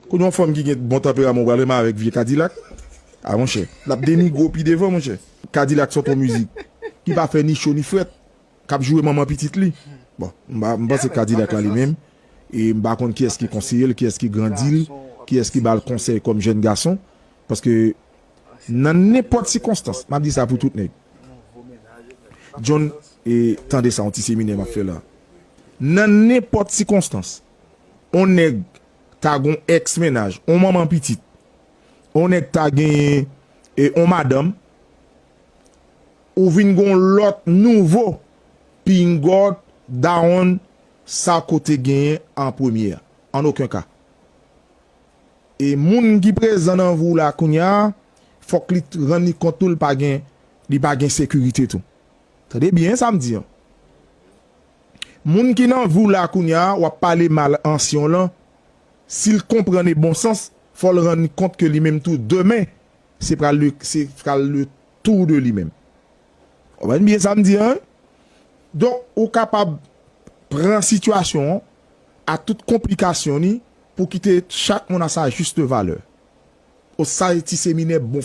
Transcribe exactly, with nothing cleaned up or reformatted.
Kounye yon fanm ki gen bon tanperaman, ou pral renmen avèk vye Kadilak? A, monchè, l ap denigre w pi devan, monchè. Kadilak se yon ton mizik ki pa fè ni cho ni frèt, k ap joure manman pitit li. Bon, m pa, m panse Kadilak la li menm, e m pa konn kiyès ki konseye l, kiyès ki grandi l, kiyès ki ba l konsèy kòm jèn gason, paske nan nenpòt sikonstans, m ap di sa pou tout nèg. John, e, tande sa, yon ti seminè m ap fè la. Nan nenpòt sikonstans, on nèg ta gon èks mennaj, on manman pitit, on nèg ta genyen, e, on madanm, ou vin gon lòt nouvo pingòt, dawonn, sa kote genyen an premye a. An okenn ka. E moun ki prezan nan vi w la kounye a, fòk li t-, rann li kont tou, li pa gen, li pa gen sekirite tou. Tande byen sa m di an. Moun ki nan vi w la kounye a, w ap pale mal ansyen w lan, si l konprann e bon sans, fò l rann li kont ke li menm tou, demen, se pral le, se pral le tour de li menm. Ou konprann byen sa m di an? Donk, ou kapab pran sitiyasyon an a tout konplikasyon ni pou kite chak moun a sa jis valè. O sa e ti seminè bon